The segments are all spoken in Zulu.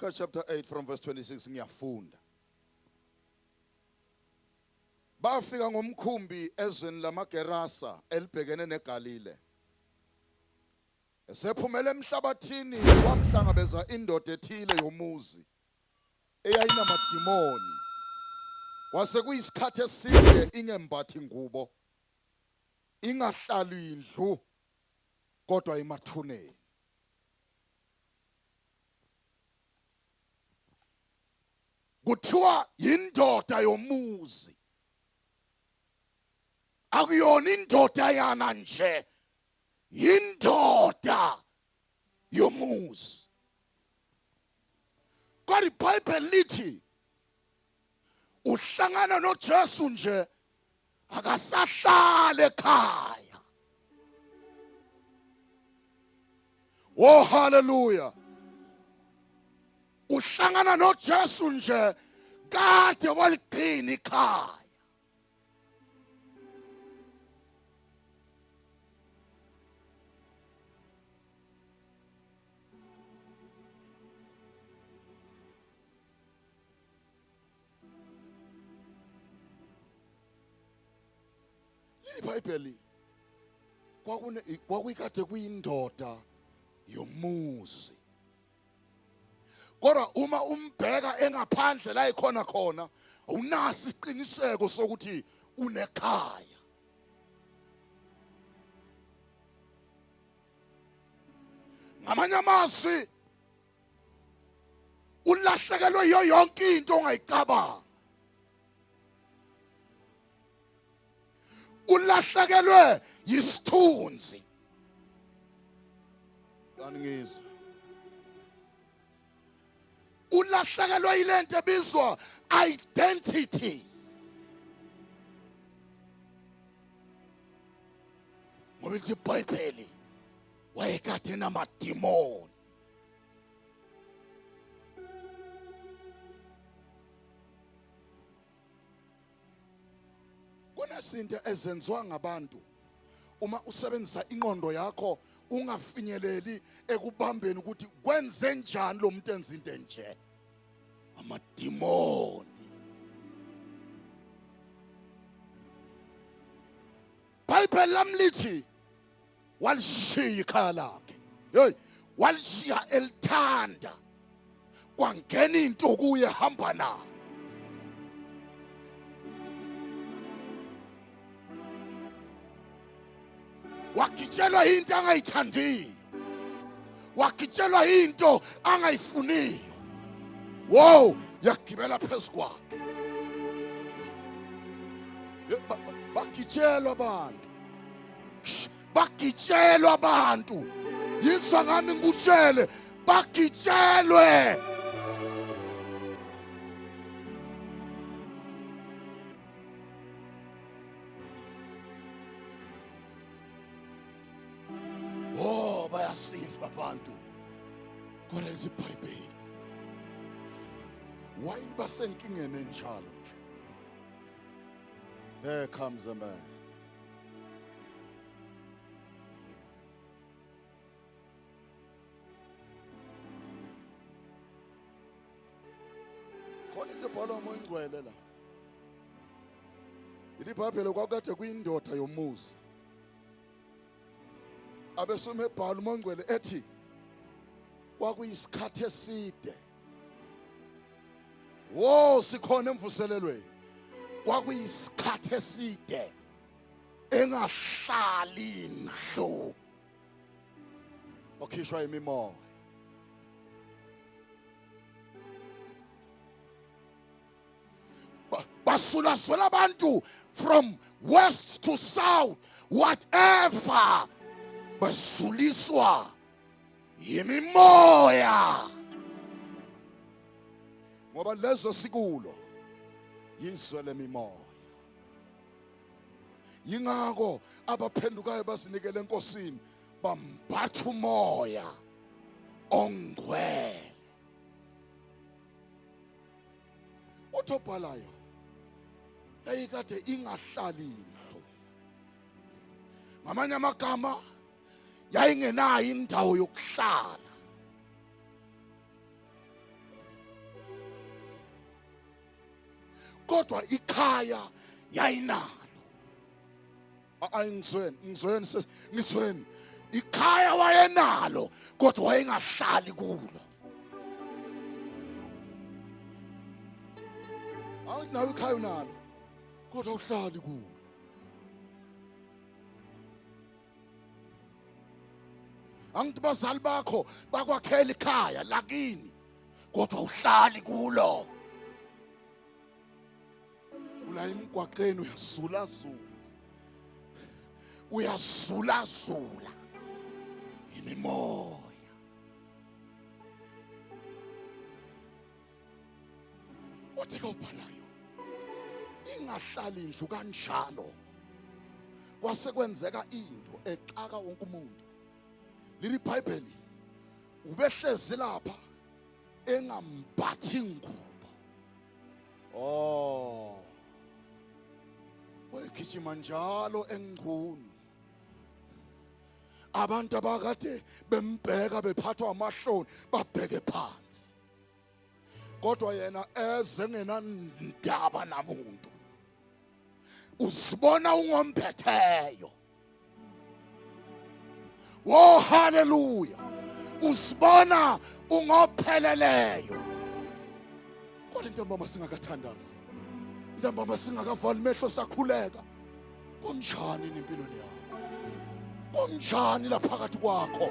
Luka chapter 8 from verse 26 ngiyafunda. Bafika ngomkhumbi ezweni lamaGerasa elibhekene neGalile. Esephumele emhlabathini wamhlangabeza indoda ethile yomuzi eyayinamadimoni. Kwase kuyisikhathi eside ingembathi ngubo, ingahlali indlu kodwa emathuneni. Kuthiwa yindoda yomuzi, akuyona indoda yana nje, yindoda yomuzi. Kodwa iBhayibheli lithi uhlangana noJesu nje akasahlale ekhaya. Oh haleluya. Uhlangana noJesu nje kade waligcina ikhaya. IBhayibheli kwakune kwakuyikade kuyindoda yomuzi. Kodwa uma umbheka engaphandle la ikhona khona awunaso isiqiniseko sokuthi unekhaya. Ngamanye amazwi ulahlekelwe yiyo yonke into ongayicabanga. Ulahlekelwe yisithunzi. Kaningizwe. Ulahlekelwe yilento ebizwa identity. Ngoba ithi iBhayibheli wayekade namadimoni. Kunezinto ezenziwa ngabantu uma usebenzisa inqondo yakho ungafinyeleli ekubambeni ukuthi kwenze njani lo muntu enza into enje. Amadimoni. Bible lami lithi walishiya ikhaya lakhe. Hey, walishiya elithanda. Kwangena into kuye hamba nayo. Wagitshelwa into angayithandiyo. Wagitshelwa into angayifuniyo. Wow, yagibela phezu kwakhe. Bagitshelwa abantu. Bagitshelwa abantu. Yizwa ngami ngikutshele, bagitshelwe. Oh, bayasindwa abantu. Kodwa lithi iBhayibheli. Why basenkingeni enjalo nje? There comes a man. Khona into ebhalwa uMoya oNgcwele la. Lithi iBhayibheli kwakade kuyindoda yomuzi. Abesuma ebhala uMoya oNgcwele ethi kwakuyisikhathi eside. Wo sikhona emvuselelweni. Kwakuyisikhathi eside engahlali indlu. Okhishwa imimoya. Basulazula abantu from west to south, whatever, basuliswa yimimoya, ngoba lezo sikulo yizwe lemimoya. Yingakho abaphendukayo bazinikele eNkosini bambatha umoya ongcwele. Uthi obhalayo yayikade ingahlali indlu, ngamanye amagama yayingenayo indawo yokuhlala. Kodwa ikhaya yayinalo. Ayingizweni, ngizweni sis, ngizweni. Ikhaya wayenalo kodwa wayengahlali kulo. Awuthi nawe ikhaya unalo kodwa uhlali kulo. Angithi bazali bakho bakwakhela ikhaya lakini kodwa uhlali kulo. Ula emgwaqeni uyazulazula, uyazulazula imimoya. Uthi ke ubhalayo ingahlali indlu kanjalo. Kwase kwenzeka into exaka wonke umuntu. Leli Bhayibheli ubehlezi lapha engambathi ngubo. Oh. Wayegijima njalo engqunu. Abantu abakade bembheka bephathwa amahloni babheke phansi. Kodwa yena eze ngenandaba namuntu. Uzibona ungomphetheyo. Oh haleluya. Usibona ungopheleleyo. Kodwa intambama singakathandazi. Intambama singakavali mehlo sakhuleka. Kunjani nempilweni yakho? Kunjani la phakathi kwakho?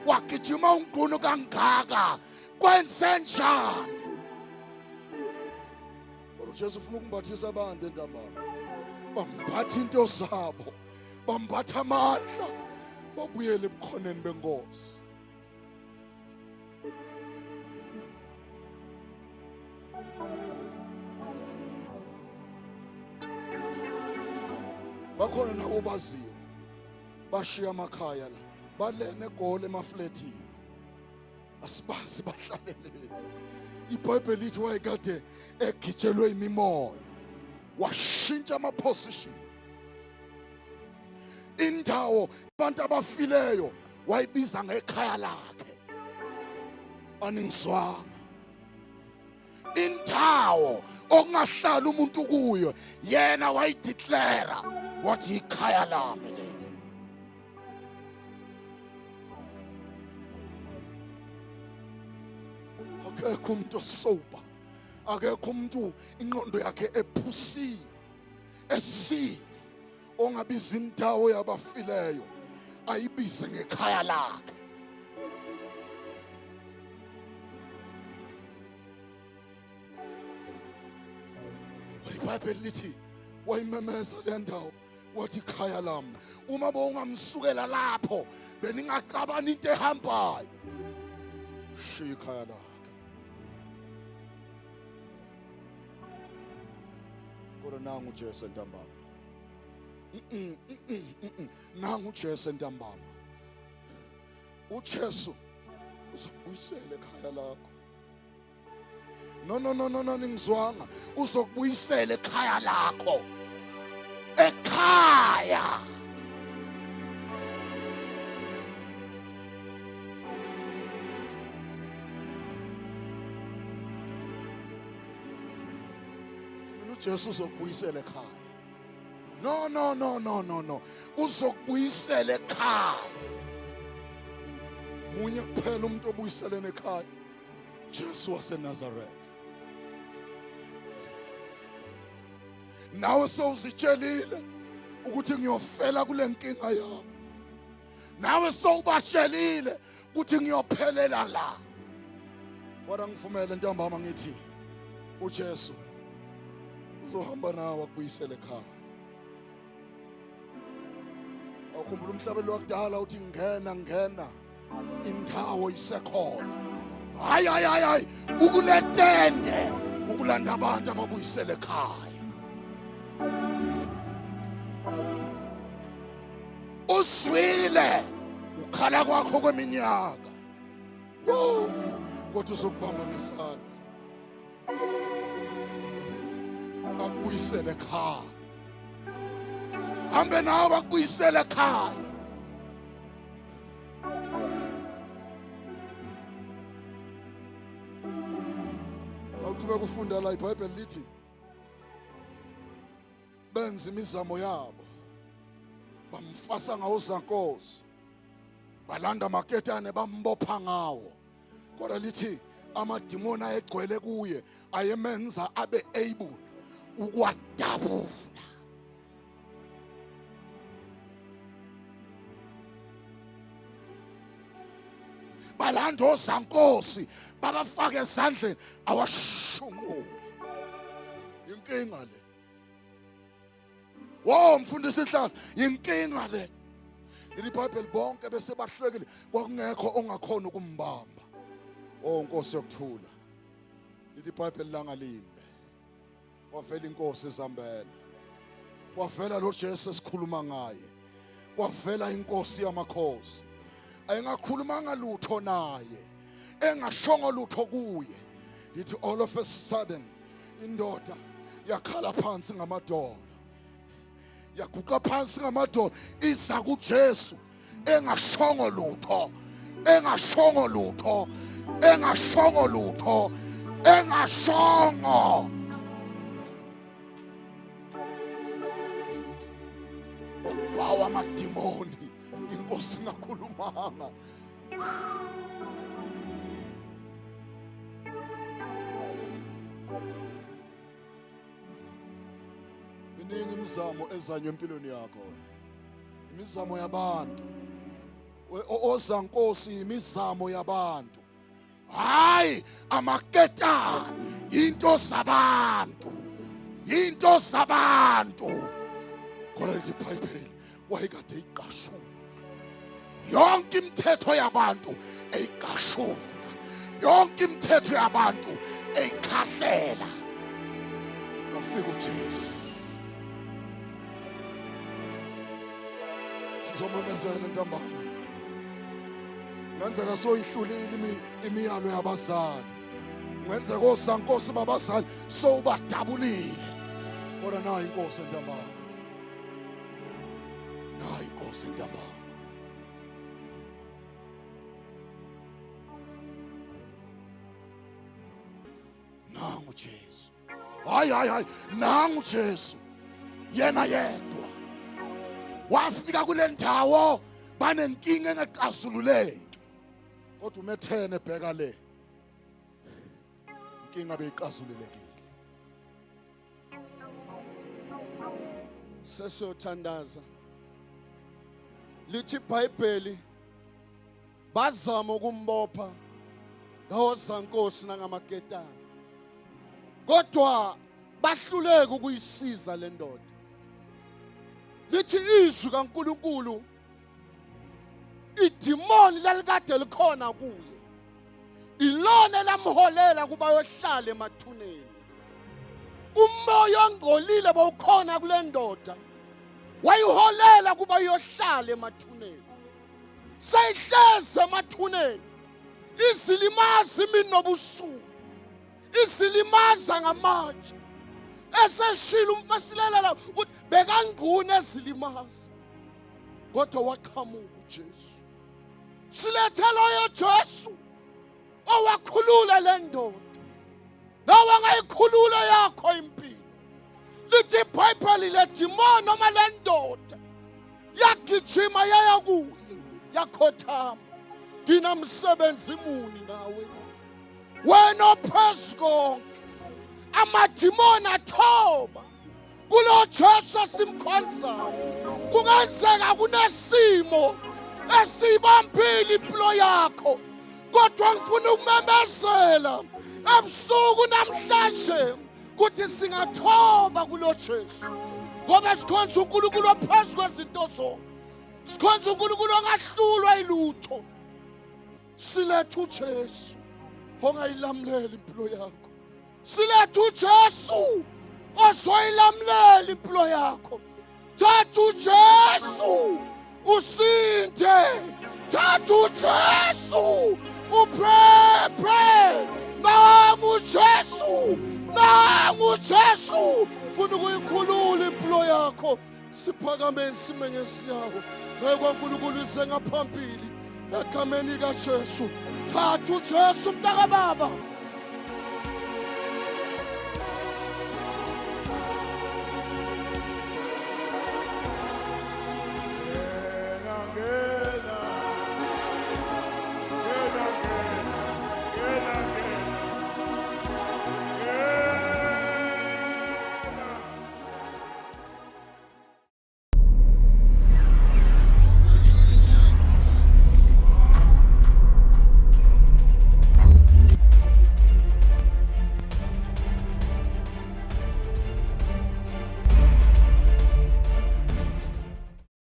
Wagijima ungqunu kangaka. Kwenze njani? Kodwa uJesu ufuna ukumbathisa abantu entambama. Bambatha into zabo. Bambatha amandla. Babuyele ebukhoneni benkosi. Bakhona nabo baziyo. Bashiya amakhaya la. Balene egoli emafletini. Asibazi bahlaleleni. IBhayibheli lithi wayekade egitshelwe imimoya. Washintsha ama position. Indawo abantu abafileyo wayibiza ngekhaya lakhe. Aningizwanga. Indawo okungahlala umuntu kuyo yena wayideclare wathi ikhaya lami leli. Akekho umuntu osoba, akekho umuntu ingqondo yakhe ephusile esile ongabiza indawo yabafileyo ayibize ngekhaya lakhe. IBhayibheli lithi wayimemeza le ndawo wathi ikhaya lami. Uma bowungamsukela lapho beningaxabana into ehambayo. Shiya ikhaya lakhe. Kodwa nangu uJesu entambama. Nangu uJesu entambama. uJesu uzokubuyisela ekhaya lakho. No no no no no ningizwanga. Uzokubuyisela ekhaya lakho. Ekhaya. Mina uJesu uzokubuyisela ekhaya. No no no no no no. Uzokubuyisela ekhaya. Munye kuphela umuntu obuyiselene ekhaya. Jesu waseNazaretha. Nawe sowuzitshelile ukuthi ngiyofela kule nkinga yami. Nawe sowubashelile ukuthi ngiyophelela la. Kodwa ngivumele ntambama ngithi uJesu uzohamba nawe akubuyisele ekhaya. Awukhumbula umhlabelo wakudala uthi ngena ngena indawo isekhona. Hayi hayi hayi hayi ukuletende ukulanda abantu ababuyisele ekhaya. Uzwile ukhala kwakho kweminyaka. Woo! Kodwa uzokubamba ngesandla. Akubuyisele ekhaya. Hambe nawe akubuyisele ekhaya. Awuqhubeka ufunda la iBhayibheli lithi Benza imizamo yabo, bamfasa ngawozankosi, balanda amaketane bambopha ngawo. Kodwa lithi amadimoni ayegcwele kuye ayemenza abe able ukwadabula. Balanda ozankosi babafake ezandleni, awashunqule. Inkinga le. Wo mfundisi inhlahla, inkinga le. Leli iBhayibheli bonke bese bahlekile, kwakungekho ongakhona ukumbamba. Oh Nkosi yokuthula. Leli iBhayibheli langalimbe. Kwavela inkosi izambela. Kwavela lo Jesu esikhuluma ngaye. Kwavela inkosi yamakhosi. Ayingakhulumanga lutho naye. Engashongo lutho kuye. Lithi all of a sudden indoda yakhala phansi ngamadolo. Yaguqa phansi ngamadolo iza kuJesu engashongo lutho, engashongo lutho, engashongo lutho, engashongo. Ubawa amadimoni inkosi ingakhulumanga. Miningi imizamo ezanywa empilweni yakho, imizamo yabantu. Ozankosi imizamo yabantu, hayi amaketane, into zabantu, into zabantu. Kodwa lithi iBhayibheli wayekade iqashula yonke imithetho yabantu, eyiqashula yonke imithetho yabantu, eyikhahlela. Wafika uJesu. Sizomemezela ntambama. Ngenzeka soyihlulile imiyalo yabazali, ngenzeka osankosi babazali sowubadabulile, kodwa nayo inkosi entambama, nayo inkosi entambama. Nangu Jesu. Hayi hayi hayi, nangu Jesu yena yedwa wafika kule ndawo banenkinga engaxazululeki, kodwa umethene bheka le inkinga beyixazululekile. Sesiyothandaza. Lithi iBhayibheli bazama ukumbopha ngawozankosi nangamaketane, kodwa bahluleka ukuyisiza le ndoda. Lithi izwi kaNkuluNkulu idimoni lalikade likhona kuye ilona elamholela kuba yohlala emathuneni. Umoya ongcolile bowukhona kule ndoda, wayiholela kuba iyohlala emathuneni. Seyihlezi emathuneni, izilimaza imini nobusuku, izilimaza ngamatshe. Eseshilo umasilela ukuthi bekangquna ezilimaza, kodwa waqhamuka uJesu. Silethe loyo Jesu owakhulula le ndoda, nawe angayikhulula yakho impilo. Lithi iBhayibheli le demon noma le ndoda yagijima yaya kuye, yakhothama, nginamsebenzi muni nawe wena ophezu konke? Amadimoni athoba kulo Jesu esimkhonzayo. Kungenzeka kunesimo esibambile impilo yakho, kodwa ngifuna ukumemezela ebusuku namhlanje ukuthi singathoba kulo Jesu, ngoba sikhonza uNkulunkulu ophezu kwezinto zonke, sikhonza uNkulunkulu ongahlulwa ilutho. Siletha uJesu ongayilamulela impilo yakho, siletha uJesu ozoyilamulela impilo yakho. Thatha uJesu usinde, thatha uJesu uphephe. Nangu uJesu, nangu uJesu, funa ukuyikhulula impilo yakho. Siphakameni sime ngezinyawo. Ngeke uNkulunkulu ize ngaphambili egameni likaJesu. Thatha uJesu mntakababa.